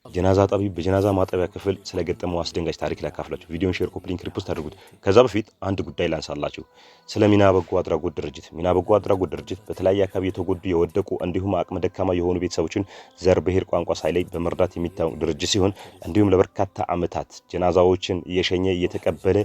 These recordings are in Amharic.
ጀናዛ አጣቢ በጀናዛ ማጠቢያ ክፍል ስለገጠመው አስደንጋጭ ታሪክ ላካፍላችሁ። ቪዲዮን share፣ copy link፣ repost አድርጉት። ከዛ በፊት አንድ ጉዳይ ላንሳላችሁ። ስለ ሚና በጎ አድራጎት ድርጅት። ሚና በጎ አድራጎት ድርጅት በተለያየ አካባቢ የተጎዱ፣ የወደቁ እንዲሁም አቅመ ደካማ የሆኑ ቤተሰቦችን ዘር፣ ብሔር፣ ቋንቋ ሳይለይ በመርዳት የሚታወቅ ድርጅት ሲሆን እንዲሁም ለበርካታ ዓመታት ጀናዛዎችን እየሸኘ፣ እየተቀበለ፣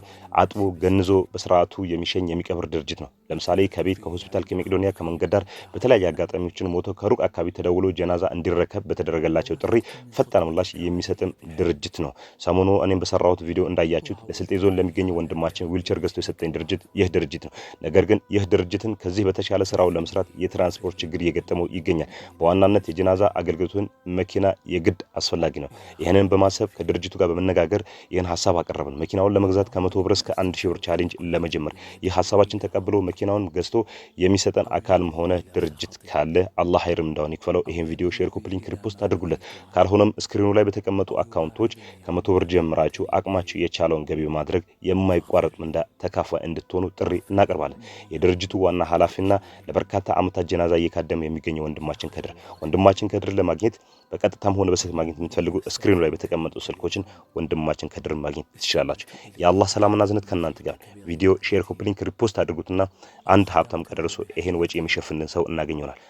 አጥቦ፣ ገንዞ በስርዓቱ የሚሸኝ፣ የሚቀብር ድርጅት ነው። ለምሳሌ ከቤት፣ ከሆስፒታል፣ ከመቄዶንያ፣ ከመንገድ ዳር በተለያየ አጋጣሚዎችን ሞቶ ከሩቅ አካባቢ ተደውሎ ጀናዛ እንዲረከብ በተደረገላቸው ጥሪ ፈጣን ምላሽ የሚሰጥም ድርጅት ነው። ሰሞኑ እኔም በሰራሁት ቪዲዮ እንዳያችሁት ለስልጤ ዞን ለሚገኘው ወንድማችን ዊልቸር ገዝቶ የሰጠኝ ድርጅት ይህ ድርጅት ነው። ነገር ግን ይህ ድርጅትን ከዚህ በተሻለ ስራውን ለመስራት የትራንስፖርት ችግር እየገጠመው ይገኛል። በዋናነት የጀናዛ አገልግሎትን መኪና የግድ አስፈላጊ ነው። ይህንን በማሰብ ከድርጅቱ ጋር በመነጋገር ይህን ሀሳብ አቀረብን። መኪናውን ለመግዛት ከ100 ብር እስከ 1000 ብር challenge ለመጀመር ይህ ሀሳባችን ተቀብሎ መኪናውን ገዝቶ የሚሰጠን አካልም ሆነ ድርጅት ካለ አላህ ኸይር ምንዳውን ይክፈለው። ይህን ቪዲዮ share፣ copy link፣ repost አድርጉለት። ካልሆነም screen ኑ ላይ በተቀመጡ አካውንቶች ከ100 ብር ጀምራችሁ አቅማችሁ የቻለውን ገቢ በማድረግ የማይቋረጥ ምንዳ ተካፋይ እንድትሆኑ ጥሪ እናቀርባለን። የድርጅቱ ዋና ኃላፊና ለበርካታ ዓመታት ጀናዛ እየካደመ የሚገኘው ወንድማችን ከድር፣ ወንድማችን ከድር ለማግኘት በቀጥታም ሆነ በስልክ ማግኘት የምትፈልጉ screen ኑ ላይ በተቀመጡ ስልኮችን ወንድማችን ከድር ማግኘት ትችላላችሁ። የአላህ ሰላምና እዝነት ከእናንተ ጋር። ቪዲዮ share፣ copy link፣ repost አድርጉትና አንድ ሀብታም ከደረሱ ይሄን ወጪ የሚሸፍንን ሰው እናገኘናል።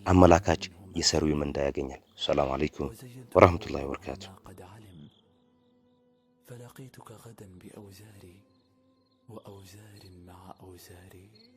አመላካች የሰሪው ምንዳ ያገኛል። ሰላም አለይኩም ወራህመቱላሂ ወበረካቱ። قد علم فلقيتك غدا بأوزاري وأوزار مع أوزاري.